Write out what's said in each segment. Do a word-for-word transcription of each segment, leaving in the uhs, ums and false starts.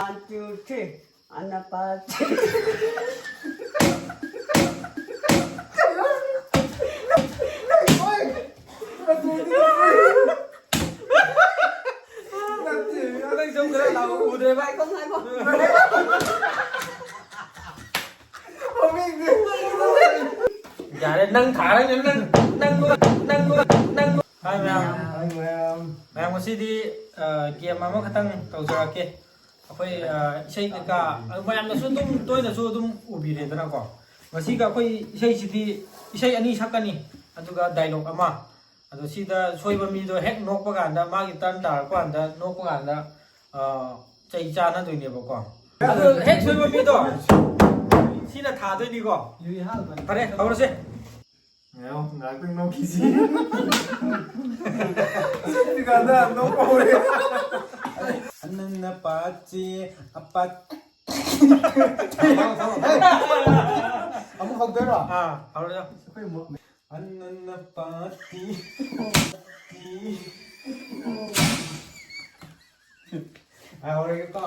One, two, three. ꯑꯅꯄꯥ ꯆꯦ꯫ ꯅꯪ ꯁꯨꯝ ꯈꯔ ꯂꯥꯎ ꯎꯗ꯭ꯔꯦ ꯚꯥꯏ꯫ ꯉꯥꯏꯈꯣ, ꯉꯥꯏꯈꯣ꯫ ꯌꯥꯔꯦ, ꯅꯪ ꯊꯥꯔꯒ ꯅꯪ, ꯅꯪ, ꯅꯪ, ꯅꯪ, ꯅꯪ꯫ ꯍꯥꯏ ꯃꯌꯥꯝ꯫ ꯍꯥꯏ ꯃꯌꯥꯝ꯫ ꯃꯌꯥꯝ, ꯉꯁꯤꯗꯤ, ꯑ, ꯒꯦꯝ ꯑꯃꯈꯛꯇꯪ ꯇꯧꯖꯔꯛꯀꯦ꯫ ꯑꯩꯈꯣꯏ, ꯑ, ꯏꯁꯩ ꯀꯩꯀꯥ, ꯑ, ꯃꯌꯥꯝꯅꯁꯨ ꯑꯗꯨꯝ ꯇꯣꯏꯅꯁꯨ ꯑꯗꯨꯝ ꯎꯕꯤꯔꯦꯗꯅꯀꯣ꯫ ꯉꯁꯤꯒ ꯑꯩꯈꯣꯏ ꯏꯁꯩꯁꯤꯗꯤ ꯏꯁꯩ ꯑꯅꯤ ꯁꯛꯀꯅꯤ, ꯑꯗꯨꯒ ꯗꯥꯏꯂꯣꯛ ꯑꯃ꯫ ꯑꯗꯣ ꯁꯤꯗ ꯁꯣꯏꯕ ꯃꯤꯗꯣ ꯍꯦꯛ ꯅꯣꯛꯄ ꯀꯥꯟꯗ, ꯃꯥꯒꯤ ꯇꯔꯟ ꯇꯥꯔꯛꯄ ꯀꯥꯟꯗ, ꯅꯣꯛꯄ ꯀꯥꯟꯗ, ꯑ, ꯆꯩ ꯆꯥꯅꯗꯣꯏꯅꯦꯕꯀꯣ꯫ ꯑꯗꯣ ꯍꯦꯛ ꯁꯣꯏꯕ ꯃꯤꯗꯣ ꯁꯤꯅ ꯊꯥꯗꯣꯏꯅꯤꯀꯣ꯫ ꯐꯔꯦ, ꯍꯧꯔꯁꯦ꯫ ꯉꯥꯏꯈꯣ, ꯉꯥꯏꯍꯥꯛꯇꯪ ꯅꯣꯛꯈꯤꯁꯤ꯫ ꯁꯤꯠꯇ꯭ꯔꯤꯀꯥꯟꯗ ꯅꯣꯛꯄ ꯍꯧꯔꯦ꯫ ꯑꯅꯟꯅ ꯄꯥꯠꯁꯤ ꯑꯄꯥꯠ꯫ ꯑꯃꯨꯛ ꯍꯧꯗꯣꯏꯔꯣ? ꯑꯥ, ꯍꯧꯔꯣ꯫ ꯑꯩꯈꯣꯏ ꯑꯃꯨꯛ ꯑꯅꯟꯅ ꯄꯥꯠꯁꯤ꯫ ꯑꯥ, ꯍꯧꯔꯒꯦꯀꯣ꯫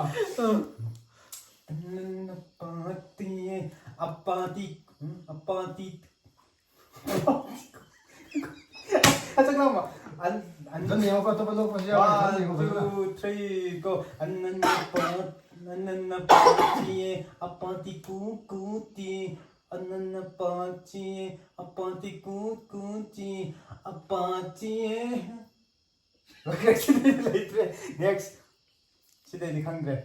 ꯑꯅꯟꯅ ꯄꯥꯠꯁꯤ ꯑꯄꯥꯇꯤ, ꯎꯝ, ꯑꯄꯥꯇꯤ꯫ ꯑꯆꯥ, ꯂꯥꯎꯕ꯫ ꯑꯟ-, ꯑꯟ-, ꯑꯗꯨꯝ ꯌꯦꯡꯉꯣꯀꯣ, ꯑꯇꯣꯞꯄ ꯂꯧꯕꯁꯨ ꯌꯥꯎꯋꯦ, ꯑꯗꯨꯝ ꯌꯦꯡꯉꯣ ꯐꯖꯅ꯫ One, two, three, go. ꯑꯟꯅꯟꯅ ꯄꯥ-, ꯑꯟꯅꯟꯅ ꯄꯥꯆꯤꯌꯦ, ꯑꯄꯥꯇꯤ ꯀꯨ ꯀꯨꯇꯤ꯫ ꯑꯟꯅꯟꯅ ꯄꯥꯆꯤꯌꯦ, ꯑꯄꯥꯇꯤ ꯀꯨ ꯀꯨꯇꯤ꯫ ꯑꯄꯥꯆꯤꯌꯦ꯫ ꯂꯩꯇ꯭ꯔꯦ꯫ Next꯫ ꯁꯤꯗꯩꯗꯤ ꯈꯪꯗ꯭ꯔꯦ꯫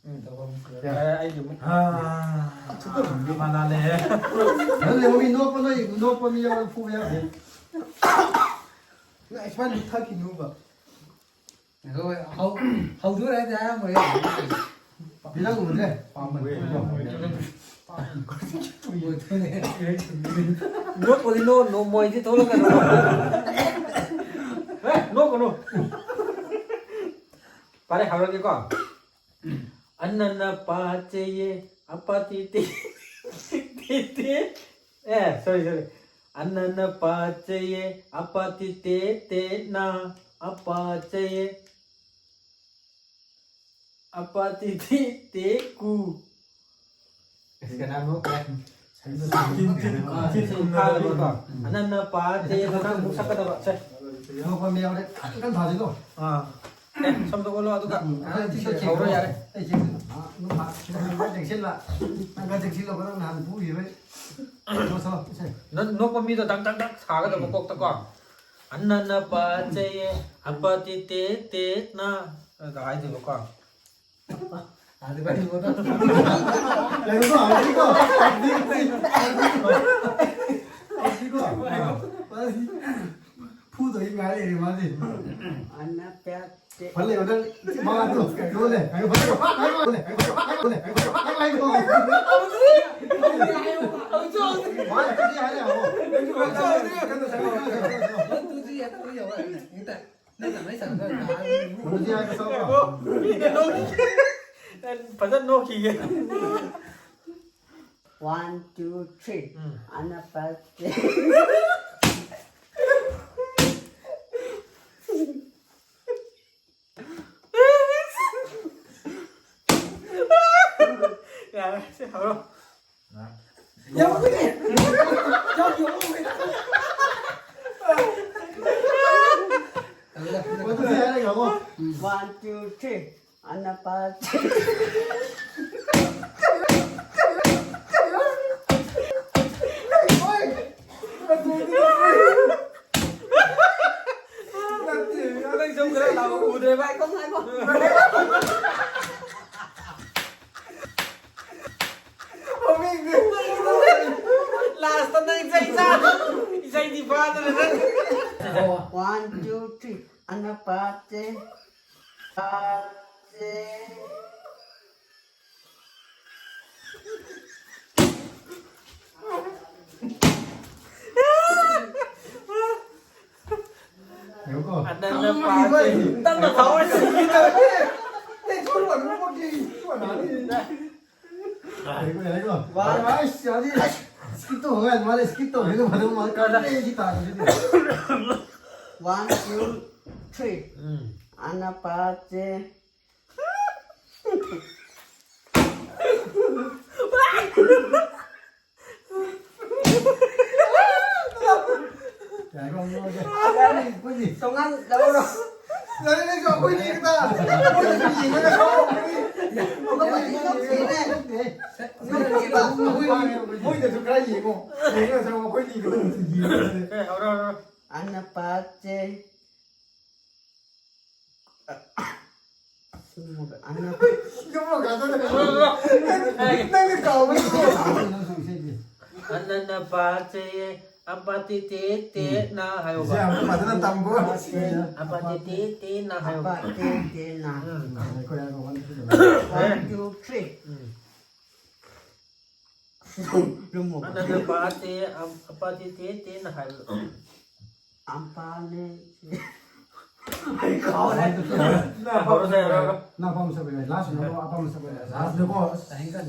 ꯎꯝ, ꯇꯧꯐꯝ ꯈꯪꯗ꯭ꯔꯦ꯫ ꯌꯥ꯫ ꯑꯦ, ꯑꯩꯒꯤ ꯑꯃꯨꯛ꯫ ꯑꯥ, ꯃꯥ ꯂꯥꯜꯂꯦꯍꯦ꯫ ꯅꯪ ꯂꯩꯍꯧꯔꯤ ꯅꯣꯛꯄ, ꯅꯣꯏ ꯅꯣꯛꯄ ꯃꯤ ꯌꯥꯎꯔ ꯐꯨꯕ ꯌꯥꯗꯦ꯫ ꯅꯪ ꯑꯁꯨꯃꯥꯏꯅ ꯃꯨꯠꯊꯈꯤꯅꯣꯕ꯫ ꯑꯗꯣ ꯍꯧ-, ꯍꯧꯗꯣꯔꯦ ꯍꯥꯏꯗꯤ ꯍꯥꯏꯔꯝꯃꯣꯏ꯫ ꯃꯤꯅꯪ ꯎꯗ꯭ꯔꯦ? ꯄꯥꯝꯕꯅꯦ꯫ ꯅꯣꯛꯄꯗꯤ ꯅꯣ-, ꯅꯣꯡꯃꯣꯏꯗꯤ ꯊꯣꯛꯂꯛꯀꯅꯨ꯫ ꯍꯦ, ꯅꯣꯛꯀꯅꯨ꯫ ꯐꯔꯦ, ꯍꯧꯔꯒꯦꯀꯣ꯫ ꯑꯅꯅ ꯄꯥꯆꯦꯌꯦ, ꯑꯄꯥꯇꯤ ꯇꯦ, ꯇꯦ, ꯇꯦ꯫ ꯑꯦ, sorry, sorry꯫ ꯑꯅꯅ ꯄꯥꯆꯦꯌꯦ, ꯑꯄꯥꯇꯤ ꯇꯦ, ꯇꯦ, ꯅ, ꯑꯄꯥꯆꯦꯌꯦ꯫ ꯑꯄꯥꯇꯤꯇꯤ ꯇꯦ ꯀꯨ꯫ ꯀꯅꯥꯅꯣ? ꯐꯥꯒꯅꯤꯀꯣ꯫ ꯑꯅꯟꯅ ꯄꯥ ꯇꯦ ꯅꯪ ꯑꯃꯨꯛ ꯁꯛꯀꯗꯕ꯫ ꯁꯦ꯫ ꯅꯣꯛꯄ ꯃꯤ ꯌꯥꯎꯔꯦ꯫ ꯀꯟ ꯀꯟ ꯊꯥꯖꯤꯜꯂꯣ꯫ ꯑꯥ꯫ ꯑꯦ, ꯁꯝꯗꯣ ꯑꯣꯜꯂꯣ ꯑꯗꯨꯒ꯫ ꯎꯝ, ꯑꯩ ꯁꯤ ꯍꯧꯔꯣ ꯌꯥꯔꯦ꯫ ꯑꯩ ꯆꯦꯛꯁꯤꯜꯂꯣ꯫ ꯑꯥ, ꯑꯗꯨꯝ ꯐꯥ-, ꯅꯪ ꯆꯦꯛꯁꯤꯜꯂꯣ꯫ ꯅꯪ ꯈꯔ ꯆꯦꯛꯁꯤꯜꯂꯣ, ꯅꯪ ꯅꯍꯥꯟ ꯄꯨꯈꯤꯕꯩ꯫ ꯆꯠꯂꯣ, ꯆꯠꯂꯣ, ꯁꯦ꯫ ꯅꯪ ꯅꯣꯛꯄ ꯃꯤꯗꯣ ꯗꯛ ꯗꯛ ꯗꯛ ꯊꯥꯒꯗꯕ ꯀꯣꯛꯇꯀꯣ꯫ ꯑꯟꯅꯅ ꯄꯥꯆꯦ, ꯑꯄꯥꯇꯤ ꯇꯦ ꯇꯦ ꯅ꯫ ꯑꯗ ꯍꯥꯏꯗꯣꯏꯕꯀꯣ꯫ ꯑꯗꯨ ꯀꯔꯤ ꯄꯣꯠꯅꯣ? ꯂꯩꯕꯗꯣ ꯍꯧꯖꯤꯛꯀꯣ꯫ ꯍꯧꯖꯤꯛꯀꯣ꯫ ꯍꯧꯖꯤꯛꯀꯣ꯫ ꯐꯨꯗꯣꯏ ꯉꯥꯏ ꯂꯩꯔꯦ ꯃꯥꯗꯤ꯫ ꯑꯟꯅ ꯄ꯭ꯌꯥ ꯐꯜꯂꯦ, ꯅꯪ ꯃꯉꯥꯗꯣ ꯀꯩꯅꯣ ꯂꯩ꯫ ꯀꯩꯅꯣ ꯐꯜꯂꯦ, ꯐꯜꯂꯦ, ꯐꯜꯂꯦ, ꯐꯜꯂꯦ, ꯐꯜꯂꯦ, ꯐꯜꯂꯦ, ꯐꯜꯂꯦ꯫ ꯃꯥꯅ ꯇꯨꯗꯤ ꯍꯥꯏꯔꯦ, ꯑꯃꯨꯛ꯫ ꯅꯪ ꯇꯨꯗꯤ ꯍꯥꯏꯔꯦ, ꯇꯨꯗꯤ ꯍꯥꯏꯔꯦ꯫ ꯃꯅꯨꯡꯁꯤ ꯍꯥꯏꯕ ꯁꯥꯎꯕ꯭ꯔꯣ? ꯃꯤꯅ ꯅꯣꯛꯈꯤꯒꯦ꯫ ꯐꯖꯅ ꯅꯣꯛꯈꯤꯒꯦ꯫ One, two, three. ꯎꯝ꯫ ꯑꯅ ꯄꯥꯆꯦ꯫ ꯌꯥꯔꯦ, ꯁꯤ ꯍꯧꯔꯣ꯫ ꯌꯥꯎꯔꯝꯃꯤꯅꯦ! ꯌꯥꯎꯗꯤ ꯌꯥꯎꯔꯝꯃꯤꯅꯦ! ꯃꯗꯨꯗꯤ ꯍꯥꯏꯔꯒ ꯑꯃꯨꯛ꯫ One, two, three. ꯑꯅ ꯄꯥꯆꯦ꯫ ꯅꯪ ꯁꯨꯝ ꯈꯔ ꯂꯥꯎ ꯎꯗ꯭ꯔꯦ ꯚꯥꯏ꯫ Last ꯇ ꯅꯪ ꯏꯁꯩ ꯆꯥ-, ꯏꯁꯩꯗꯤ ꯐꯥꯗꯅ ꯅꯪ꯫ One, two, three. ꯑꯅ ꯄꯥꯆꯦ꯫ ꯄꯥꯆꯦ꯫ ꯉꯥꯏꯈꯣꯀꯣ꯫ ꯑꯅꯟꯅ ꯄꯥꯆꯦ꯫ ꯇꯞꯅ ꯊꯥꯎꯑꯣ꯫ ꯑꯩ ꯁꯣꯔ ꯍꯣꯟꯕ ꯃꯛꯇꯤ ꯁꯣꯔ ꯅꯥꯅꯤ꯫ ꯉꯥꯏꯈꯣ, ꯉꯥꯏꯈꯣ꯫ ꯋꯥ꯫ ꯑꯁ, ꯌꯥꯅꯤ꯫ Skip ꯇꯧ, ꯍꯣꯏ, ꯃꯥꯅ skip ꯇꯧ꯫ ꯍꯦꯟꯅ ꯐꯗꯧ ꯃꯥꯜꯂꯦ꯫ ꯀꯔꯝꯃꯦ ꯁꯤ ꯇꯥꯔꯦ ꯁꯤꯗꯤ꯫ One, two, three. ꯎꯝ꯫ ꯑꯅ ꯄꯥꯆꯦ꯫ ꯇꯣꯉꯥꯟ ꯂꯧꯔꯣ꯫ ꯂꯣꯏꯔꯦ, ꯅꯪꯁꯨ ꯑꯩꯈꯣꯏꯅꯤ ꯈꯛꯇ꯫ ꯃꯣꯏꯗꯁꯨ ꯌꯦꯡꯉꯒ ꯁꯥꯎꯔꯛꯀꯅꯤ꯫ ꯑꯃꯗꯤ ꯅꯣꯛꯈꯤꯅꯦ꯫ ꯅꯣꯛꯈꯤꯕ꯫ ꯑꯩꯈꯣꯏꯅꯤ, ꯃꯣꯏꯗꯁꯨ ꯈꯔ ꯌꯦꯡꯉꯣ꯫ ꯌꯦꯡꯉꯒ ꯁꯥꯎꯔꯛꯑꯣ, ꯑꯩꯈꯣꯏꯅꯤ ꯈꯛꯇ ꯌꯦꯡꯉꯒ꯫ ꯑꯦ, ꯍꯧꯔꯣ, ꯍꯧꯔꯣ꯫ ꯑꯅꯄꯥꯆꯦ꯫ ꯑꯅ-, ꯌꯨꯝ ꯍꯜꯂꯛꯀꯥꯟꯗ ꯅꯪ, ꯅꯪ, ꯅꯪꯅ ꯀꯥꯎꯕꯩ꯫ ꯑꯅꯅ ꯄꯥꯆꯦ, ꯑꯄꯥꯇꯤ ꯇꯦ ꯇꯦ ꯅ ꯍꯥꯏꯌꯣꯕ꯫ ꯁꯦ, ꯑꯃꯨꯛ ꯐꯖꯅ ꯇꯝꯒꯣ꯫ ꯑꯄꯥꯇꯤ ꯇꯦ ꯇꯦ ꯅ ꯍꯥꯏꯌꯣꯕ꯫ ꯑꯄꯥ ꯇꯦ ꯇꯦ ꯅ꯫ ꯎꯝ꯫ ꯑꯩꯈꯣꯏ ꯍꯥꯏꯕ one two three. One, two, three. ꯎꯝ꯫ ꯂꯨꯝꯃꯣ꯫ ꯑꯅꯅ ꯄꯥꯇꯦ, ꯑꯝ-, ꯑꯄꯥꯇꯤ ꯇꯦ ꯇꯦ ꯅ ꯍꯥꯏꯕꯗꯣ꯫ ꯑꯝꯄꯥꯅꯦ꯫ ꯑꯩ ꯀꯥꯎꯔꯦ꯫ ꯅꯪ ꯍꯧꯔꯣ, ꯁꯦ, ꯍꯧꯔꯣ, ꯍꯧꯔꯣ꯫ ꯅꯪ ꯑꯄꯥꯝꯕ ꯁꯛꯄ ꯌꯥꯏ꯫ ꯂꯥꯁ ꯅꯝꯕꯔ ꯑꯄꯥꯝꯕ ꯁꯛꯄ ꯌꯥꯏ꯫ ꯂꯥꯁꯅꯦꯀꯣ꯫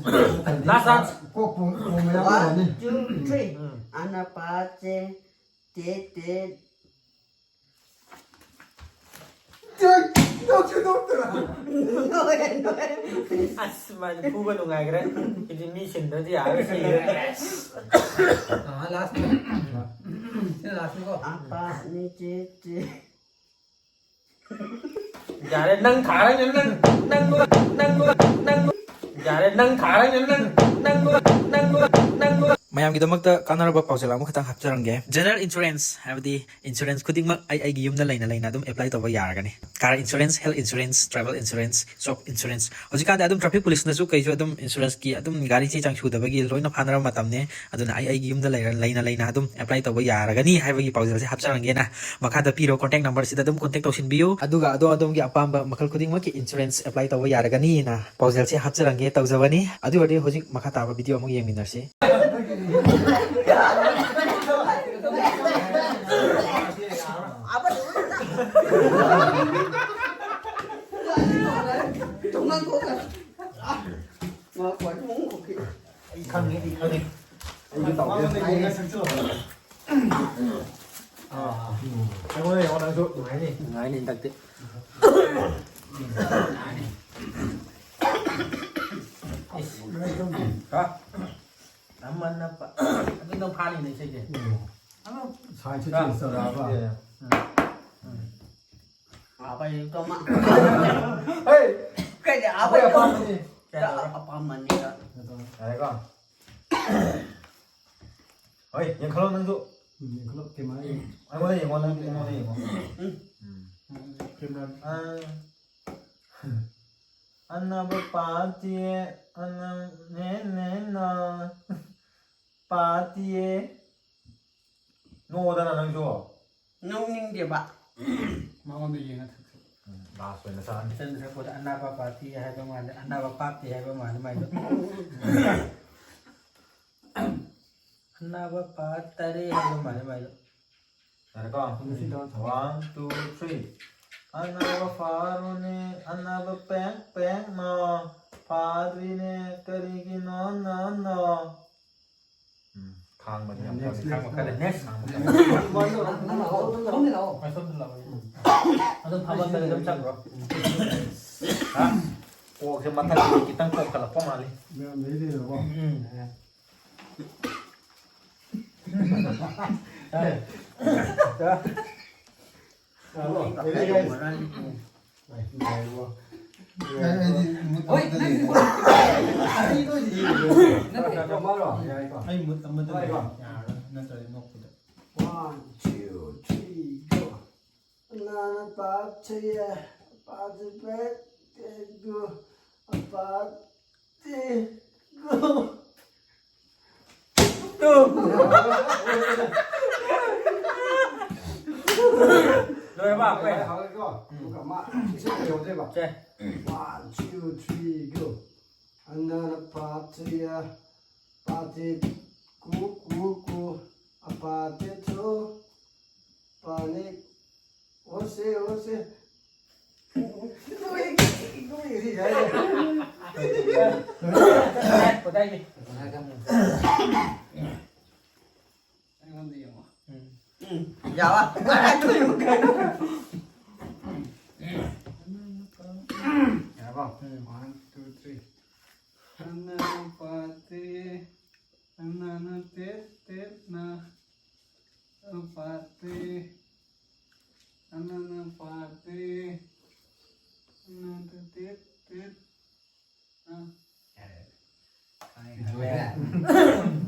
ꯂꯥꯁ, ꯂꯥꯁ꯫ ꯀꯣꯛ ꯄꯣꯝ-, ꯄꯣꯝꯕ ꯌꯥꯎꯔꯝꯒꯅꯤ꯫ One, two, three. ꯎꯝ꯫ ꯑꯅꯄꯥꯆꯦ, ꯇꯦ, ꯇꯦ꯫ ꯅꯣꯛꯁꯨ ꯅꯣꯛꯇꯅ꯫ ꯅꯣꯛꯑꯦ, ꯅꯣꯛꯑꯦ꯫ ꯑꯁ, ꯃꯥꯗꯤ ꯐꯨꯕ ꯅꯨꯡꯉꯥꯏꯈ꯭ꯔꯦ꯫ ꯁꯤꯗꯤ ꯃꯤ ꯁꯤꯟꯗ꯭ꯔꯗꯤ ꯌꯥꯔꯣꯏ, ꯁꯤꯔꯦ꯫ ꯑꯥ, ꯂꯥꯁꯅꯦ꯫ ꯁꯤꯅ ꯂꯥꯁꯅꯤꯀꯣ꯫ ꯑꯄꯥꯅꯤ ꯆꯦ ꯆꯦ꯫ ꯌꯥꯔꯦ, ꯅꯪ ꯊꯥꯔꯒ ꯅꯪ, ꯅꯪ, ꯅꯪ, ꯅꯪ, ꯌꯥꯔꯦ, ꯅꯪ ꯊꯥꯔꯒ ꯅꯪ, ꯅꯪ, ꯅꯪ, ꯅꯪ꯫ ꯃꯌꯥꯝꯒꯤꯗꯃꯛꯇ ꯀꯥꯟꯅꯔꯕ ꯄꯥꯎꯖꯦꯜ ꯑꯃꯈꯛꯇꯪ ꯍꯥꯞꯆꯔꯝꯒꯦ꯫ General insurance, ꯍꯥꯏꯕꯗꯤ insurance ꯈꯨꯗꯤꯡꯃꯛ ꯑꯩ ꯑꯩꯒꯤ ꯌꯨꯝꯗ ꯂꯩꯅ ꯂꯩꯅ ꯑꯗꯨꯝ apply ꯇꯧꯕ ꯌꯥꯔꯒꯅꯤ꯫ Car insurance, health insurance, travel insurance, shop insurance꯫ ꯍꯧꯖꯤꯛꯀꯥꯟꯗꯤ ꯑꯗꯨꯝ traffic policeꯅꯁꯨ ꯀꯩꯁꯨ ꯑꯗꯨꯝ insuranceꯀꯤ ꯑꯗꯨꯝ ꯒꯥꯔꯤ ꯆꯦ ꯆꯥꯡ ꯁꯨꯗꯕꯒꯤ ꯂꯣꯏꯅ ꯐꯥꯅꯔꯕ ꯃꯇꯝꯅꯦ꯫ ꯑꯗꯨꯅ ꯑꯩ ꯑꯩꯒꯤ ꯌꯨꯝꯗ ꯂꯩꯔ-, ꯂꯩꯅ ꯂꯩꯅ ꯑꯗꯨꯝ apply ꯇꯧꯕ ꯌꯥꯔꯒꯅꯤ ꯍꯥꯏꯕꯒꯤ ꯄꯥꯎꯖꯦꯜꯁꯦ ꯍꯥꯞꯆꯔꯝꯒꯦꯅ꯫ ꯃꯈꯥꯗ ꯄꯤꯔꯤꯕ contact numberꯁꯤꯗ ꯑꯗꯨꯝ contact ꯇꯧꯁꯤꯟꯕꯤꯌꯨ꯫ ꯑꯗꯨꯒ ꯑꯗꯣꯝ ꯑꯗꯣꯝꯒꯤ ꯑꯄꯥꯝꯕ ꯃꯈꯜ ꯈꯨꯗꯤꯡꯃꯛꯀꯤ insurance apply ꯇꯧꯕ ꯌꯥꯔꯒꯅꯤꯅ ꯄꯥꯎꯖꯦꯜꯁꯦ ꯍꯥꯞꯆꯔꯝꯒꯦ ꯇꯧꯖꯕꯅꯤ꯫ ꯑꯗꯨ ꯑꯣꯏꯔꯗꯤ ꯍꯧꯖꯤꯛ ꯃꯈꯥ ꯇꯥꯕ video ꯑꯃꯨꯛ ꯌꯦꯡꯃꯤꯟꯅꯔꯁꯤ꯫ ꯑꯩ ꯈꯪꯉꯦ, ꯑꯩ ꯈꯪꯉꯦ꯫ ꯑꯩꯁꯨ ꯇꯧꯒꯦ꯫ ꯑꯥ, ꯑꯩꯉꯣꯟꯗ ꯌꯦꯡꯉꯣ, ꯅꯪꯁꯨ ꯅꯨꯡꯉꯥꯏꯅꯤ꯫ ꯅꯨꯡꯉꯥꯏꯅꯤ ꯍꯟꯗꯛꯇꯤ꯫ ꯍꯥ? ꯑꯃꯅ ꯄ-, ꯑꯗꯨ ꯅꯪ ꯐꯥꯅꯤꯅꯦ ꯏꯁꯩꯁꯦ꯫ ꯎꯝ꯫ ꯑꯃ ꯁꯥꯏꯟꯁꯁꯨ ꯆꯦꯟꯖ ꯇꯧꯔꯛꯑꯕ꯫ ꯎꯝ꯫ ꯀꯃ-, ꯍꯩ! ꯀꯩꯗꯤ ꯑꯩꯈꯣꯏ ꯑꯄꯥꯝꯕꯅꯤ꯫ ꯑꯄꯥꯝꯕꯅꯤꯗ꯫ ꯌꯥꯔꯦꯀꯣ? ꯍꯣꯏ, ꯌꯦꯡꯈꯠꯂꯣ ꯅꯪꯁꯨ꯫ ꯎꯝ, ꯌꯦꯡꯈꯠꯂꯣ, ꯀꯦꯃꯦꯔꯥ ꯌꯦꯡꯉꯣ꯫ ꯑꯩꯉꯣꯟꯗ ꯌꯦꯡꯉꯣ, ꯅꯪ ꯑꯩꯉꯣꯟꯗ ꯌꯦꯡꯉꯣ꯫ ꯎꯝ꯫ ꯎꯝ꯫ ꯀꯦꯃꯦꯔꯥ꯫ ꯑ, ꯑꯅꯥꯕ ꯄꯥꯇꯤꯌꯦ, ꯑꯅꯥ-, ꯅꯦ, ꯅꯦ, ꯅ, ꯄꯥꯇꯤꯌꯦ꯫ ꯅꯣꯛꯑꯣꯗꯅ ꯅꯪꯁꯨ꯫ ꯅꯣꯛꯅꯤꯡꯗꯦꯕ꯫ ꯃꯉꯣꯟꯗ ꯌꯦꯡꯉ ꯊꯛꯁꯤ꯫ ꯎꯝ, ꯂꯥꯁ ꯑꯣꯏꯅ ꯆꯥꯔꯅꯤ꯫ ꯏꯆꯟ ꯁꯛꯄꯗ ꯑꯅꯥꯕ ꯄꯥꯇꯤ ꯍꯥꯏꯕ ꯃꯥꯜꯂꯦ, ꯑꯅꯥꯕ ꯄꯥꯇꯤ ꯍꯥꯏꯕ ꯃꯥꯜꯂꯦ ꯃꯥꯏꯗꯣ꯫ ꯑꯅꯥꯕ ꯄꯥꯠ ꯇꯔꯦꯠ ꯍꯥꯏꯕ ꯃꯥꯜꯂꯦ ꯃꯥꯏꯗꯣ꯫ ꯌꯥꯔꯦꯀꯣ? ꯉꯁꯤꯗꯣ ꯊꯝꯃꯣ꯫ One, two, three. ꯑꯅꯥꯕ ꯐꯥꯔꯨꯅꯦ, ꯑꯅꯥꯕ ꯄꯦꯡ ꯄꯦꯡ ꯅꯣ, ꯐꯥꯗ꯭ꯔꯤꯅꯦ, ꯀꯔꯤꯒꯤꯅꯣ, ꯅꯣ, ꯅꯣ? ꯎꯝ, ꯈꯥꯡꯕꯗꯤ ꯌꯥꯝ next, ꯀꯜꯂꯤ꯫ Next, ꯈꯥꯡꯕ ꯀꯜꯂꯤ꯫ Next꯫ ꯈꯥꯡꯕ ꯀꯜꯂꯤ꯫ ꯅꯪ ꯂꯥꯛꯑꯣ, ꯅꯪ ꯂꯥꯛꯑꯣ, ꯁꯣꯝꯗ ꯂꯥꯛꯑꯣ꯫ ꯎꯝ꯫ ꯑꯗꯨꯝ ꯐꯝꯃ ꯆꯠꯂꯦ, ꯑꯗꯨꯝ ꯆꯠꯈ꯭ꯔꯣ꯫ ꯍꯥ? ꯀꯣꯛꯁꯦ ꯃꯊꯛꯇ ꯈꯤꯇꯪ ꯀꯣꯛꯈꯠꯂꯛꯄ ꯃꯥꯜꯂꯤ꯫ ꯃꯌꯥꯝ ꯂꯩ ꯂꯩꯔꯕꯣ? ꯎꯝ꯫ ꯑꯩ ꯃꯨꯠ ꯑꯃꯗ ꯂꯩ꯫ ꯌꯥꯔꯔꯣꯏ, ꯅꯠꯇ꯭ꯔꯗꯤ ꯅꯣꯛꯄꯗ꯫ One, two, three, go. ꯅꯥꯅ ꯄꯥꯠ ꯊꯌꯦ, ꯄꯥꯠ ꯄꯦꯠ, ꯇꯦꯠ ꯒꯨ, ꯑꯄꯥꯠ ꯇꯦ ꯒꯨ꯫ ꯂꯣꯏꯔꯕ? ꯍꯣꯏ, ꯍꯧꯔꯦꯀꯣ꯫ ꯎꯝ꯫ ꯑꯗꯨꯒ ꯃꯥ ꯏꯁꯩ ꯂꯩꯍꯧꯗ꯭ꯔꯦꯕ꯫ ꯁꯦ꯫ One, two, three, go. ꯑꯅꯥꯅ ꯄꯥꯠ ꯊꯌꯦ, ꯄꯥꯠ ꯇꯦꯠ ꯀꯨ, ꯀꯨ, ꯀꯨ, ꯑꯄꯥꯠ ꯇꯦꯠ ꯊꯣ, ꯄꯥꯅꯤꯛ, ꯑꯣꯁꯦ, ꯑꯣꯁꯦ꯫ ꯀꯗꯥꯏꯒꯤ? ꯑꯩꯉꯣꯟꯗ ꯌꯦꯡꯉꯣ꯫ ꯎꯝ꯫ ꯎꯝ꯫ ꯌꯥꯕ? ꯌꯥꯔꯕꯣ? ꯎꯝ꯫ One, two, three. ꯑꯅꯥꯅ ꯄꯥꯠꯇꯦ, ꯑꯅꯥꯅ ꯇꯦꯠ ꯇꯦꯠꯅ, ꯑꯄꯥꯠꯇꯦ, ꯑꯅꯥꯅ ꯄꯥꯠꯇꯦ꯫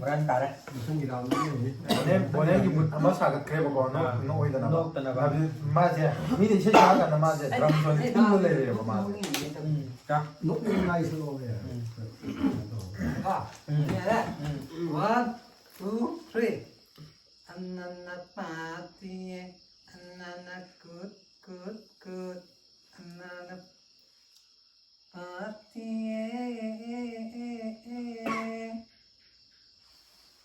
ꯍꯣꯔꯦꯟ ꯇꯥꯔꯦ꯫ ꯃꯊꯪꯒꯤ ꯔꯥꯎꯟꯗ ꯌꯦꯡꯁꯤ꯫ ꯕꯣꯅꯦ-, ꯕꯣꯅꯦꯒꯤ ꯃꯨꯠ ꯑꯃ ꯁꯥꯒꯠꯈ꯭ꯔꯦꯕꯀꯣ, ꯅꯣꯛ-, ꯑꯥ꯫ ꯅꯣꯛꯑꯣꯏꯗꯅꯕ꯫ ꯅꯣꯛꯇꯅꯕ꯫ ꯍꯥꯏꯕꯗꯤ ꯃꯥꯁꯦ, ꯃꯤꯅ ꯏꯁꯩ ꯁꯛꯑꯀꯥꯟꯗ ꯃꯥꯁꯦ ꯗ꯭ꯔꯝ ꯁꯣꯟꯁꯦ ꯏꯜꯂ ꯂꯩꯔꯦꯕ ꯃꯥꯁꯦ꯫ ꯎꯝ, ꯇꯥ꯫ ꯅꯣꯛꯅꯤꯡꯉꯥꯏ ꯁꯛꯂꯛꯑꯣ ꯌꯥꯔꯦ꯫ ꯎꯝ꯫ ꯀꯣ? ꯎꯝ꯫ ꯌꯥꯔꯦ? ꯎꯝ꯫ One, two, three. ꯑꯅꯅ ꯄꯥꯇꯤꯌꯦ, ꯑꯅꯅ ꯀꯨꯠ, ꯀꯨꯠ, ꯀꯨꯠ, ꯑꯅꯅ ꯄꯥꯇꯤꯌꯦ꯫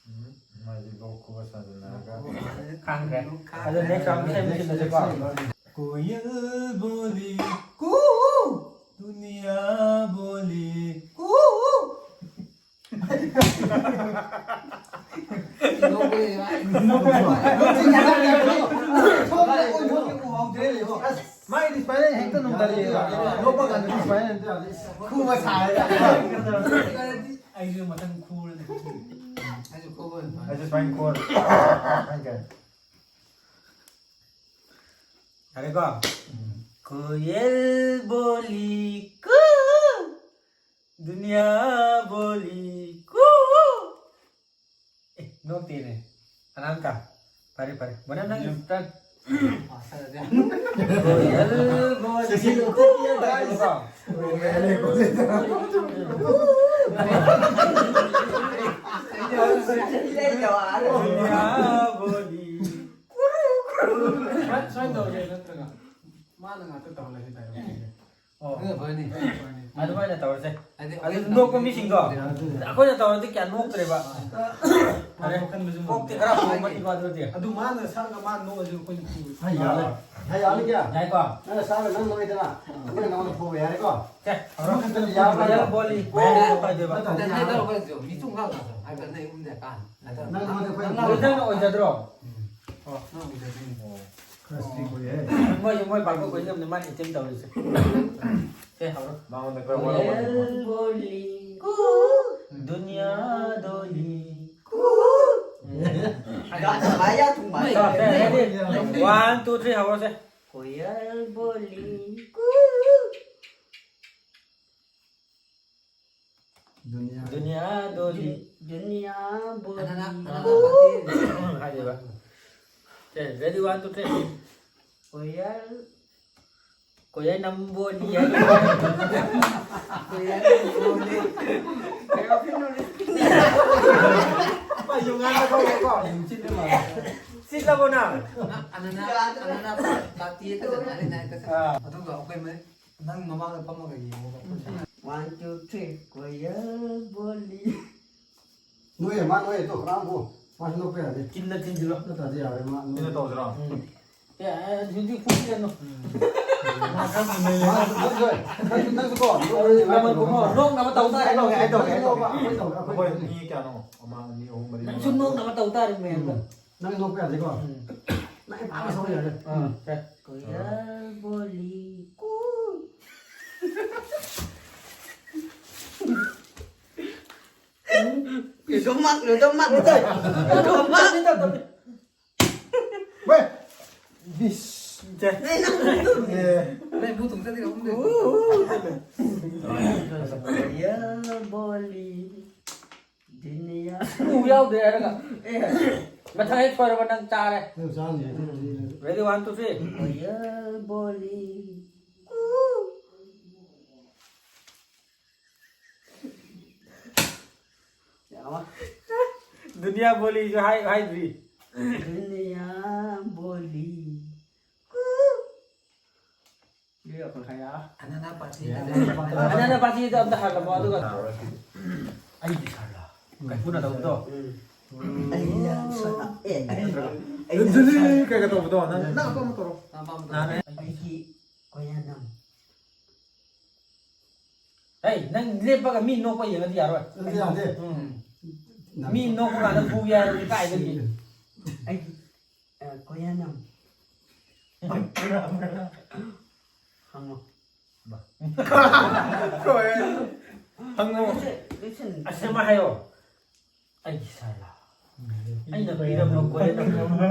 ꯎꯝ, ꯃꯥꯗꯤ ꯂꯣꯛ ꯈꯨꯕ ꯁꯥꯖꯤꯟꯅꯔꯒ꯫ ꯈꯪꯈ꯭ꯔꯦ꯫ ꯑꯗꯣ next round ꯏꯁꯩ ꯑꯃꯨꯛ ꯁꯤꯜꯂꯁꯤꯀꯣ꯫ ꯀꯣꯌꯜ ꯕꯣꯂꯤ ꯀꯨ, ꯗꯨꯅꯤꯌꯥ ꯕꯣꯂꯤ ꯀꯨ꯫ ꯃꯥꯏꯗꯤ ꯁꯨꯃꯥꯏꯅ ꯍꯦꯛꯇ ꯅꯣꯡꯗꯥꯔꯛꯑꯦꯕ꯫ ꯅꯣꯛꯄ ꯀꯥꯟꯗꯗꯤ ꯁꯨꯃꯥꯏꯅ ꯍꯦꯛꯇ ꯌꯥꯗꯦ꯫ ꯈꯨꯕ ꯁꯥꯔꯒ꯫ ꯑꯩꯁꯨ ꯃꯊꯪ ꯈꯨꯔꯅꯤ꯫ ꯑꯩꯁꯨ ꯈꯨꯕ ꯑꯣꯏꯅ ꯐꯔꯦ꯫ ꯑꯩꯁꯨ ꯁꯨꯃꯥꯏꯅ ꯈꯨꯔꯅꯤ꯫ ꯁꯨꯃꯥꯏꯅ ꯇꯧꯔꯦ꯫ ꯌꯥꯔꯦꯀꯣ? ꯎꯝ꯫ ꯀꯣꯌꯦꯜ ꯕꯣꯂꯤ ꯀꯨ, ꯗꯨꯅꯤꯌꯥ ꯕꯣꯂꯤ ꯀꯨ꯫ ꯑꯦ, ꯅꯣꯛꯇꯦꯅꯦ꯫ ꯑꯅꯥꯟꯀ꯫ ꯐꯔꯦ, ꯐꯔꯦ꯫ ꯕꯣꯅꯦ, ꯅꯪ ꯌꯥꯝ turn꯫ ꯀꯣꯌꯜ ꯕꯣꯂꯤ ꯁꯤ ꯁꯤ ꯀꯨ꯫ ꯀꯣꯌꯜ ꯕꯣꯂꯤ꯫ ꯗꯨꯅꯤꯌꯥ ꯕꯣꯂꯤ꯫ ꯁꯨꯃꯥꯏ-, ꯁꯨꯃꯥꯏꯅ ꯇꯧꯔꯁꯦ, ꯅꯠꯇ꯭ꯔꯒ ꯃꯥꯅ ꯉꯥꯛꯇ ꯇꯧꯍꯜꯂꯁꯤ ꯇꯥꯏꯔꯣ꯫ ꯑꯣ꯫ ꯑꯗꯨꯅ ꯐꯔꯅꯤ꯫ ꯑꯗꯨꯃꯥꯏꯅ ꯇꯧꯔꯁꯦ꯫ ꯍꯥꯏꯗꯤ ꯑꯗꯨ ꯑꯩꯈꯣꯏ ꯅꯣꯛꯄ ꯃꯤꯁꯤꯡꯗꯣ ꯑꯗꯨꯅ ꯑꯩꯈꯣꯏꯅ ꯇꯧꯔꯗꯤ ꯀꯌꯥ ꯅꯣꯛꯇ꯭ꯔꯦꯕ꯫ ꯑꯥ꯫ ꯐꯔꯦ꯫ ꯋꯥꯈꯟꯗꯁꯨ ꯀꯣꯛꯇꯤ ꯈꯔ ꯍꯣꯡꯕꯅꯤꯀꯣ ꯑꯗꯨꯗꯤ꯫ ꯑꯗꯨ ꯃꯥꯅ ꯁꯛꯑꯒ ꯃꯥꯅ ꯅꯣꯛꯑꯁꯨ ꯑꯩꯈꯣꯏꯅ ꯐꯨꯕ꯫ ꯍꯥꯏ ꯌꯥꯔꯦ꯫ ꯍꯥꯏ ꯌꯥꯔꯦ ꯀꯌꯥ? ꯌꯥꯏꯀꯣ? ꯅꯪꯅ ꯁꯛꯑꯒ ꯅꯪ ꯅꯣꯛꯏꯗꯅ, ꯑꯩꯈꯣꯏꯅ ꯅꯉꯣꯟꯗ ꯐꯨꯕ ꯌꯥꯔꯦꯀꯣ? ꯁꯦ, ꯍꯧꯔꯣ꯫ ꯑꯃꯈꯛꯇꯗꯤ ꯌꯥꯕ꯭ꯔꯥ? ꯀꯣꯌꯜ ꯕꯣꯂꯤ꯫ ꯍꯣꯏ, ꯍꯣꯏ, ꯍꯣꯏ꯫ ꯅꯠꯇ꯭ꯔꯗꯤ ꯅꯪ ꯌꯥꯔꯣꯏ꯫ ꯍꯥꯏꯗꯧ ꯍꯥꯏꯗꯣ, ꯃꯤ ꯆꯨꯝ ꯉꯥꯡꯉꯛꯑꯣ꯫ ꯍꯥꯏꯕ ꯅꯪ ꯌꯨꯝꯗ ꯀꯥ꯫ ꯅꯠꯇ꯭ꯔ ꯅꯪ ꯅꯉꯣꯟꯗ ꯑꯩꯈꯣꯏ ꯅꯪ ꯕꯣꯜ ꯅꯪꯅ ꯑꯣꯏꯖꯗ꯭ꯔꯣ? ꯎꯝ꯫ ꯑꯣ꯫ ꯅꯪ ꯑꯣꯏꯖꯗꯣꯏꯅꯤ꯫ ꯑꯣ꯫ ꯈꯔ strict ꯑꯣꯏꯌꯦ꯫ ꯃꯣꯏ, ꯃꯣꯏ ꯄꯥꯡꯊꯣꯛꯄ ꯉꯝꯅꯤ, ꯃꯥꯅ attempt ꯇꯧꯔꯤꯁꯦ꯫ ꯁꯦ, ꯍꯧꯔꯣ꯫ ꯃꯉꯣꯟꯗ ꯈꯔ ꯋꯥꯔꯧꯕ ꯂꯩꯕ꯫ ꯀꯣꯌꯜ ꯕꯣꯂꯤ ꯀꯨ, ꯗꯨꯅꯤꯌꯥ ꯗꯣꯂꯤ ꯀꯨ꯫ ꯒꯥ-, ꯃꯥꯌꯥ ꯊꯨꯡ ꯃꯥꯌꯥ꯫ ꯁꯦ, ready? One, two, three, ꯍꯧꯔꯣꯁꯦ꯫ ꯀꯣꯌꯜ ꯕꯣꯂꯤ ꯀꯨ꯫ दुनिया। दुनिया डोली। दुनिया बोली। अनन्ना, अनन्ना पाती। ꯎꯝ, ꯍꯥꯏꯗꯣꯏꯕ꯫ Okay, ready, one, two, three. कोयल। कोयल नम बोली है। कोयल बोली। ꯌꯨꯝ ꯉꯥꯟꯕ ꯀꯧꯋꯦꯀꯣ꯫ ꯁꯤꯠꯂꯕꯣ ꯅꯪ? ꯑꯅꯅꯥ, ꯑꯅꯅꯥ ꯄꯥꯇꯤ ꯀ ꯆꯠꯅꯔꯤ ꯅꯥꯏ ꯀ ꯑꯗꯨꯒ ꯑꯩꯈꯣꯏ ꯃ-, ꯅꯪ ꯃꯃꯥꯡꯗ ꯐꯝꯃꯒ ꯌꯦꯡꯉꯣꯕ꯫ One, two, three. कोयल बोली। ꯅꯣꯏ ꯃꯥ ꯅꯣꯏ ꯑꯗꯣ ꯀꯅꯥꯝꯕꯨ ꯃꯥꯁꯨ ꯅꯣꯛꯄ ꯌꯥꯗꯦ꯫ ꯀꯤꯟꯅ ꯊꯤꯟꯖꯤꯜꯂꯣ꯫ ꯅꯠꯇ꯭ꯔꯗꯤ ꯌꯥꯔꯣꯏ ꯃꯥ ꯅꯣꯏ꯫ ꯁꯤꯅ ꯇꯧꯁꯤꯔꯣ? ꯎꯝ꯫ ꯑꯦ, ꯑꯦ, ꯍꯧꯖꯤꯛꯇꯤ ꯐꯨꯕꯤꯔꯅꯨ꯫ ꯃꯥ ꯅꯪꯁꯨ, ꯅꯪꯁꯨ, ꯅꯪꯁꯨ ꯀꯣ꯫ ꯅꯣꯛꯅꯕ ꯇꯧ ꯇꯥꯔꯦ꯫ ꯑꯩ ꯇꯧꯒꯦ, ꯑꯩ ꯇꯧꯒꯦ, ꯑꯩ ꯇꯧꯒꯦ꯫ ꯑꯩꯈꯣꯏ ꯃꯤ ꯀꯌꯥꯅꯣ? ꯑꯃ, ꯑꯅꯤ, ꯑꯍꯨꯝ, ꯃꯔꯤ, ꯅꯪꯁꯨ ꯃꯉꯥ, ꯅꯣꯛꯅꯕ ꯇꯧ ꯇꯥꯔꯦ ꯃꯌꯥꯝꯗ꯫ ꯅꯪ ꯅꯣꯛꯄ ꯌꯥꯗꯦꯀꯣ꯫ ꯅꯪ ꯄꯥꯝꯕ ꯁꯛꯄ ꯌꯥꯗꯦ꯫ ꯑꯥ, ꯁꯦ꯫ कोयल बोली। कू। Ludo mak, ludo mak. Ludo mak. ꯍꯣꯏ꯫ ꯕꯤꯁ꯫ Nai nang ludo. ꯑꯦ꯫ ꯑꯗꯩ ꯃꯨ ꯇꯨꯡ ꯆꯠꯂꯤꯔꯣ ꯈꯪꯗꯦ꯫ कोयल बोली। दुनिया। ꯎ ꯌꯥꯎꯗ꯭ꯔꯦ ꯍꯥꯏꯔꯒ꯫ ꯑꯦ, ꯃꯊꯪ ꯍꯦꯛ ꯁꯣꯏꯔꯕ ꯅꯪ ꯆꯥꯔꯦ꯫ ꯅꯪ ꯆꯥꯅꯤ, ꯅꯪ ꯆꯥꯅꯤ꯫ Ready, one, two, three. कोयल बोली। कू। दुनिया बोली ꯁꯨ ꯍꯥꯏ, ꯍꯥꯏꯗ꯭ꯔꯤ꯫ दुनिया बोली। कू। ꯑꯅꯅꯥ ꯄꯥꯇꯤ꯫ ꯑꯅꯅꯥ ꯄꯥꯇꯤꯗꯣ ꯑꯝꯇ ꯍꯜꯂꯝꯃꯣ, ꯑꯗꯨꯒ ꯑꯩꯒꯤ ꯁꯥꯔꯂꯥ? ꯀꯩ ꯐꯨꯅꯗꯧꯕꯗꯣ? ꯑꯩꯒꯤ ꯁꯥꯔꯂꯥ? ꯑꯦ, ꯑꯗꯨꯗꯤ ꯀꯩꯒ ꯇꯧꯕꯗꯣ? ꯅꯪ, ꯅꯪ ꯑꯄꯥꯝꯕ ꯇꯧꯔꯣ꯫ ꯑꯄꯥꯝꯕ ꯅꯍꯥꯟ ꯇꯧꯔꯣ꯫ ꯑꯩꯒꯤ ꯀꯣꯌꯥꯅꯝ꯫ ꯍꯩ, ꯅꯪ ꯂꯦꯞꯄꯒ ꯃꯤ ꯅꯣꯛꯄ ꯌꯦꯡꯉꯗꯤ ꯌꯥꯔꯣꯏ꯫ ꯑꯗꯨꯗꯤ ꯌꯥꯗꯦ꯫ ꯎꯝ꯫ ꯃꯤ ꯅꯣꯛꯄ ꯀꯥꯟꯗ ꯐꯨꯒꯦ ꯍꯥꯏꯔꯗꯤ ꯀꯥꯏꯗꯒꯤ? ꯑꯩꯒꯤ ꯑ, ꯀꯣꯌꯥꯅꯝ꯫ ꯍꯪꯉꯣ꯫ ꯍꯪꯉꯣ꯫ Listen, listen. ꯑꯁꯦꯡꯕ ꯍꯥꯏꯌꯣ꯫ ꯑꯩꯒꯤ ꯁꯥꯔꯂꯥ? ꯑꯩꯅ ꯄꯤꯔꯝꯕ ꯀꯣꯌꯥꯅꯝ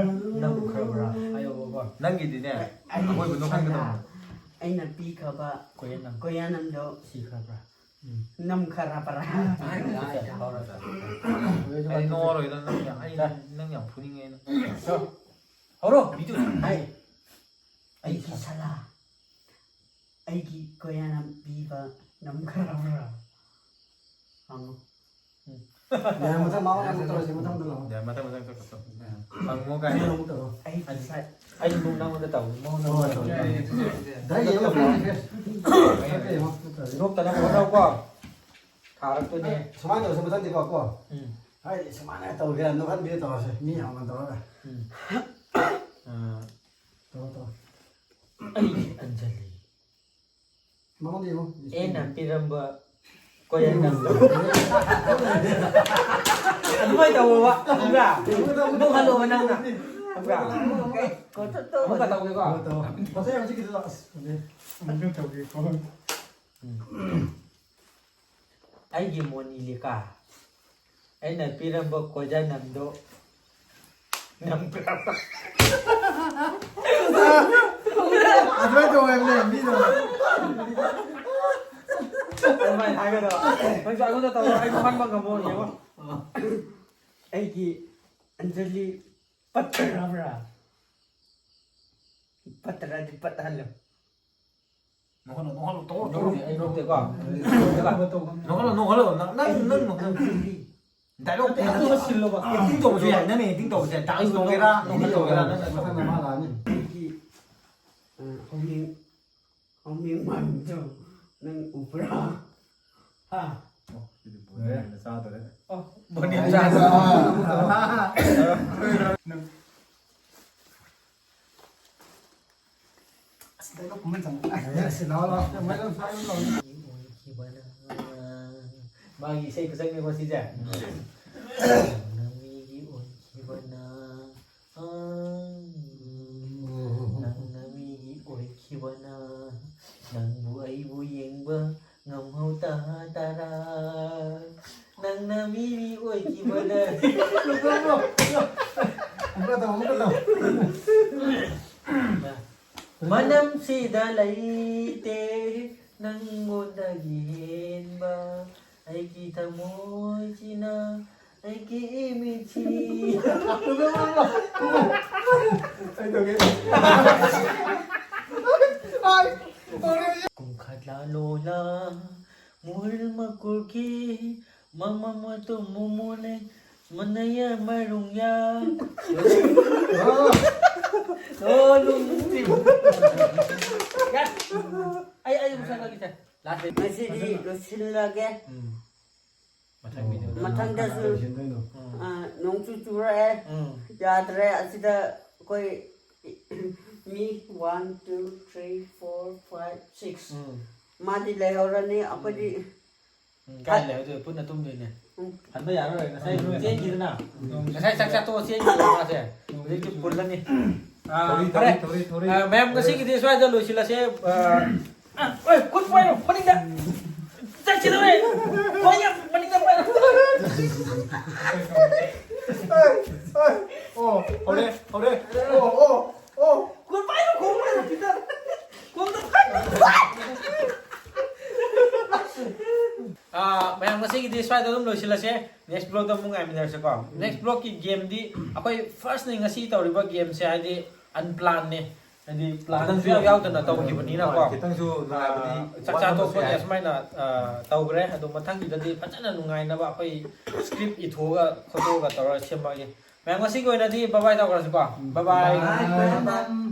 ꯅꯪ ꯎꯈ꯭ꯔꯕ꯭ꯔꯥ? ꯍꯥꯏꯌꯣꯕꯀꯣ꯫ ꯅꯪꯒꯤꯗꯤꯅꯦ, ꯑꯩꯒꯤ ꯑꯀꯣꯏꯕ ꯅꯣꯛꯍꯟꯒꯗꯕꯅꯦ꯫ ꯁꯥꯔꯂꯥ꯫ ꯑꯩꯅ ꯄꯤꯈ꯭ꯔꯕ ꯀꯣꯌꯥꯅꯝ ꯀꯣꯌꯥꯅꯝꯗꯣ ꯁꯤꯈ꯭ꯔꯕ꯭ꯔꯥ? ꯅꯝꯈ꯭ꯔꯕ꯭ꯔꯥ? ꯑꯩ ꯅꯣꯛꯑꯔꯣꯏꯗ, ꯅꯪ ꯌꯥꯝ, ꯑꯩ ꯅꯪ ꯌꯥꯝ ꯐꯨꯅꯤꯡꯉꯦ ꯑꯩꯅ꯫ ꯍꯧꯔꯣ, ꯚꯤꯗꯤꯑꯣ꯫ ꯍꯥꯏ꯫ ꯑꯩꯒꯤ ꯁꯂꯥ, ꯑꯩꯒꯤ ꯀꯣꯌꯥꯅ ꯄꯤꯕ ꯅꯝꯈ꯭ꯔꯕ꯭ꯔꯥ? ꯍꯪꯉꯨ꯫ ꯌꯥꯔꯦ, ꯃꯊꯪ ꯃꯥ ꯑꯃꯨꯛ ꯇꯧꯔꯁꯤ, ꯃꯊꯪꯗ ꯂꯥꯛꯑꯣ꯫ ꯌꯥꯔꯦ, ꯃꯊꯪ, ꯃꯊꯪ ꯇꯧꯔꯁꯤ꯫ ꯌꯥꯔꯦ꯫ ꯍꯪꯉꯣ ꯀꯥꯏ꯫ ꯅꯪ ꯑꯃꯨꯛ ꯇꯧꯔꯣ꯫ ꯑꯩ ꯉꯁꯥꯏ ꯑꯩ ꯅꯪꯉꯣꯟꯗ ꯇꯧꯏ, ꯃꯉꯣꯟꯗ ꯍꯣꯏ, ꯇꯧꯏ꯫ ꯇꯧꯔꯣ꯫ ꯗꯥꯏꯔꯦꯛ ꯌꯦꯡꯉꯣ, ꯐ꯭ꯔꯦꯟ ꯔꯤꯀ꯭ꯋꯦꯁ꯫ ꯗꯥꯏꯔꯦꯛ ꯌꯦꯡꯉꯣ꯫ ꯅꯣꯛꯇꯅꯕ ꯍꯣꯠꯅꯧꯀꯣ꯫ ꯊꯥꯔꯛꯇꯣꯏꯅꯦ꯫ ꯁꯨꯃꯥꯏꯅ ꯇꯧꯔꯁꯦ ꯃꯊꯪꯗꯤꯀꯣ, ꯀꯣ꯫ ꯎꯝ꯫ ꯍꯥꯏꯗꯤ ꯁꯨꯃꯥꯏꯅ ꯇꯧꯒꯦꯔꯥ, ꯅꯣꯛꯍꯟꯕꯤꯗ ꯇꯧꯔꯁꯦ꯫ ꯃꯤ ꯌꯥꯝꯅ ꯇꯧꯔꯒ꯫ ꯎꯝ꯫ ꯑꯥ꯫ ꯇꯧꯔꯣ, ꯇꯧꯔꯣ꯫ ꯑꯩꯒꯤ ꯑꯟꯖꯂꯤ꯫ ꯃꯉꯣꯟꯗ ꯌꯦꯡꯉꯣ꯫ ꯑꯩꯅ ꯄꯤꯔꯝꯕ ꯀꯣꯌꯔ ꯅꯝꯕꯔ꯫ ꯑꯗꯨꯃꯥꯏꯅ ꯇꯧꯋꯣꯕ, ꯈꯪꯕ꯭ꯔꯥ? ꯅꯣꯛꯍꯜꯂꯣꯕ ꯅꯪꯅ, ꯈꯪꯕ꯭ꯔꯥ? ꯑꯃꯨꯛꯀ ꯇꯧꯒꯦꯀꯣ꯫ ꯇꯧꯔꯣ, ꯇꯧꯔꯣ꯫ ꯉꯁꯥꯏ ꯍꯧꯖꯤꯛꯀꯤꯗꯨꯗ ꯑꯁ, ꯐꯖꯩ꯫ ꯑꯃꯨꯛꯀ ꯇꯧꯒꯦꯀꯣ꯫ ꯎꯝ꯫ ꯑꯩꯒꯤ ꯃꯣꯅꯤꯂꯤꯀꯥ, ꯑꯩꯅ ꯄꯤꯔꯝꯕ ꯀꯣꯏꯖꯥꯅꯝꯗꯣ ꯅꯝꯈ꯭ꯔꯕ? ꯑꯗꯨꯃꯥꯏꯅ ꯇꯧꯋꯦ ꯍꯥꯏꯕꯅꯦ, ꯃꯤꯗꯣ꯫ ꯑꯗꯨꯃꯥꯏꯅ ꯍꯥꯏꯒꯗꯕ꯫ ꯅꯪꯁꯨ ꯑꯩꯉꯣꯟꯗ ꯇꯧꯔꯣ, ꯑꯩ ꯅꯣꯛꯍꯟꯕ ꯉꯝꯃꯣ, ꯌꯦꯡꯉꯣ꯫ ꯑꯩꯒꯤ ꯑꯟꯖꯂꯤ ꯄꯠꯇ꯭ꯔꯕ꯭ꯔꯥ? ꯄꯠꯇ꯭ꯔꯗꯤ ꯄꯠꯍꯜꯂꯣ꯫ ꯅꯣꯛꯍꯜꯂꯣ, ꯅꯣꯛꯍꯜꯂꯣ, ꯇꯧꯔꯣ, ꯇꯧꯔꯣ꯫ ꯅꯣꯛꯇꯦ, ꯑꯩ ꯅꯣꯛꯇꯦꯀꯣ꯫ ꯅꯣꯛꯍꯜꯂꯣ, ꯅꯣꯛꯍꯜꯂꯣ, ꯅꯪ, ꯅꯪ ꯅꯣꯛꯍꯜꯂꯣ꯫ ꯗꯥꯏꯂꯣꯛ ꯅꯠꯇꯦ, ꯑꯗꯨ ꯁꯤꯜꯂꯣꯕ꯫ ꯑꯦꯛꯇꯤꯡ ꯇꯧꯕꯁꯨ ꯌꯥꯏ, ꯅꯪꯅ ꯑꯦꯛꯇꯤꯡ ꯇꯧꯕꯁꯨ ꯌꯥꯏ, ꯗꯥꯟꯁ ꯇꯧꯒꯦꯔꯥ, ꯅꯣꯛꯍꯟ ꯇꯧꯒꯦꯔꯥ, ꯅꯪꯅ ꯇꯧꯔꯣ꯫ ꯃꯊꯪꯗ ꯃꯥ ꯂꯥꯛꯑꯅꯤ꯫ ꯑꯩꯒꯤ, ꯑ, ꯍꯧꯃꯤꯡ, ꯍꯧꯃꯤꯡ ꯃꯥꯟꯕꯗꯣ ꯅꯪ ꯎꯕ꯭ꯔꯥ? ꯍꯥ? ꯑꯣ, ꯁꯤꯗꯤ ꯕꯣꯅꯤꯅ ꯆꯥꯗꯣꯔꯦ꯫ ꯑꯣ, ꯕꯣꯅꯤꯅ ꯆꯥꯗꯣꯔꯦ꯫ ꯑꯁ, ꯗꯥꯏꯂꯣꯛ ꯀꯨꯝꯍꯟ ꯆꯪꯉꯦ꯫ ꯑꯁ, ꯂꯥꯛꯑꯣ, ꯂꯥꯛꯑꯣ꯫ ꯃꯥꯏ ꯂꯥꯎ, ꯁ꯭ꯋꯥꯏ ꯑꯗꯨꯝ ꯂꯥꯎ꯫ ꯑꯣꯏꯈꯤꯕꯅ꯫ ꯃꯥꯒꯤ ꯏꯁꯩ ꯈꯨꯆꯪꯅꯦꯀꯣ ꯁꯤꯁꯦ꯫ ꯅꯪꯅ ꯃꯤꯒꯤ ꯑꯣꯏꯈꯤꯕꯅ꯫ ꯑꯥ꯫ ꯅꯪꯅ ꯃꯤꯒꯤ ꯑꯣꯏꯈꯤꯕꯅ꯫ ꯅꯪꯕꯨ ꯑꯩꯕꯨ ꯌꯦꯡꯕ ꯉꯝꯍꯧ ꯇꯥ ꯇꯥꯔꯥ꯫ ꯅꯪꯅ ꯃꯤꯒꯤ ꯑꯣꯏꯈꯤꯕꯅ꯫ ꯑꯃꯨꯛꯀ ꯇꯧ, ꯑꯃꯨꯛꯀ ꯇꯧ꯫ ꯃꯅꯝꯁꯤꯗ ꯂꯩꯇꯦ꯫ ꯅꯪꯉꯣꯟꯗꯒꯤ ꯍꯦꯟꯕ ꯑꯩꯒꯤ ꯊꯃꯣꯏꯁꯤꯅ ꯑꯩꯒꯤ ꯏꯃꯤꯠꯁꯤ꯫ ꯑꯩ ꯇꯧꯒꯦ꯫ ꯀꯨꯡꯈꯠꯂ ꯂꯣꯂ ꯃꯨꯜ ꯃꯀꯨꯔꯒꯤ ꯃꯃ ꯃꯇꯨ ꯃꯨꯃꯨꯅꯦ ꯃꯅꯌ ꯃꯔꯨꯡꯌ꯫ ꯂꯣꯂꯨꯡ꯫ ꯑꯩ ꯑꯩ ꯃꯁꯛ ꯂꯧꯒꯦ꯫ ꯂꯥꯁ ꯉꯁꯤꯗꯤ ꯂꯣꯏꯁꯤꯜꯂꯒꯦ꯫ ꯎꯝ꯫ ꯃꯊꯪ ꯚꯤꯗꯤꯑꯣꯗ ꯃꯊꯪꯗꯁꯨ, ꯎꯝ꯫ ꯑ, ꯅꯣꯡꯁꯨ ꯆꯨꯔꯛꯑꯦ꯫ ꯎꯝ꯫ ꯌꯥꯗ꯭ꯔꯦ꯫ ꯑꯁꯤꯗ ꯑꯩꯈꯣꯏ ꯃꯤ one, two, three, four, five, six꯫ ꯎꯝ꯫ ꯃꯥꯗꯤ ꯂꯩꯍꯧꯔꯅꯤ꯫ ꯑꯩꯈꯣꯏꯗꯤ ꯎꯝ, ꯀꯥꯏ ꯂꯩꯍꯧꯗꯣꯏ? ꯄꯨꯟꯅ ꯇꯨꯝꯗꯣꯏꯅꯦ꯫ ꯎꯝ꯫ ꯍꯟꯕ ꯌꯥꯔꯔꯣꯏ꯫ ꯉꯁꯥꯏ ꯎꯝ꯫ ꯆꯦꯟꯈꯤꯗꯅ꯫ ꯎꯝ꯫ ꯉꯁꯥꯏ ꯆꯥꯛ ꯆꯥ ꯇꯣꯛꯑ ꯆꯦꯟꯈꯤꯗꯅ ꯃꯥꯁꯦ꯫ ꯍꯧꯖꯤꯛꯇꯤ ꯄꯨꯜꯂꯅꯤ꯫ ꯑ, ꯊꯧꯔꯤ, ꯐꯔꯦ꯫ ꯊꯧꯔꯤ, ꯊꯧꯔꯤ, ꯊꯧꯔꯤ꯫ ꯑ, ꯃꯌꯥꯝ ꯉꯁꯤꯒꯤꯗꯤ ꯁ꯭ꯋꯥꯏꯗ ꯂꯣꯏꯁꯤꯜꯂꯁꯦ꯫ ꯑ, ꯑ, ꯑꯣꯏ, ꯈꯨꯠ ꯄꯥꯏꯔꯣ, ꯃꯅꯤꯡꯗ꯫ ꯆꯠꯈꯤꯗꯧꯔꯦ꯫ ꯍꯣꯏ, ꯃꯅꯤꯡꯗ ꯄꯥꯏꯔꯣ꯫ ꯑꯣ, ꯍꯧꯔꯦ, ꯍꯧꯔꯦ꯫ ꯑꯣ, ꯑꯣ, ꯑꯣ꯫ ꯈꯨꯠ ꯄꯥꯏꯔꯣ, ꯈꯨꯠ ꯄꯥꯏꯔꯣ, ꯄꯤꯇꯔ꯫ ꯈꯨꯠꯇ ꯄꯥꯏꯔꯣ꯫ ꯑꯥ, ꯃꯌꯥꯝ ꯉꯁꯤꯒꯤꯗꯤ ꯁ꯭ꯋꯥꯏꯗ ꯑꯗꯨꯝ ꯂꯣꯏꯁꯤꯜꯂꯁꯦ꯫ Next vlogꯇ ꯑꯃꯨꯛ ꯉꯥꯏꯃꯤꯟꯅꯔꯁꯦꯀꯣ꯫ Next vlogꯀꯤ gameꯗꯤ ꯑꯩꯈꯣꯏ firstꯅꯤ ꯉꯁꯤ ꯇꯧꯔꯤꯕ gameꯁꯦ, ꯍꯥꯏꯗꯤ unplannedꯅꯤ꯫ ꯍꯥꯏꯗꯤ planꯁꯨ ꯈꯤꯇꯪꯁꯨ ꯌꯥꯎ-, ꯌꯥꯎꯗꯅ ꯇꯧꯈꯤꯕꯅꯤꯅꯀꯣ꯫ ꯍꯣꯏ, ꯈꯤꯇꯪꯁꯨ ꯅꯨꯡꯉꯥꯏꯕꯗꯤ ꯑꯥ, ꯆꯥꯛ ꯋꯥꯠꯂꯝꯕꯁꯨ ꯆꯥꯊꯣꯛꯄꯒꯤ ꯌꯥꯏ꯫ ꯑꯁꯨꯃꯥꯏꯅ, ꯑꯥ, ꯇꯧꯈ꯭ꯔꯦ꯫ ꯑꯗꯣ ꯃꯊꯪꯒꯤꯗꯗꯤ ꯐꯖꯅ ꯅꯨꯡꯉꯥꯏꯅꯕ ꯑꯩꯈꯣꯏ script ꯏꯊꯣꯛꯑꯒ ꯈꯣꯠꯇꯣꯛꯑꯒ ꯇꯧꯔꯒ ꯁꯦꯝꯃꯛꯑꯒꯦ꯫ ꯃꯌꯥꯝ ꯉꯁꯤꯒꯤ ꯑꯣꯏꯅꯗꯤ bye bye ꯇꯧꯈ꯭ꯔꯁꯤꯀꯣ꯫ Bye bye꯫ Bye bye꯫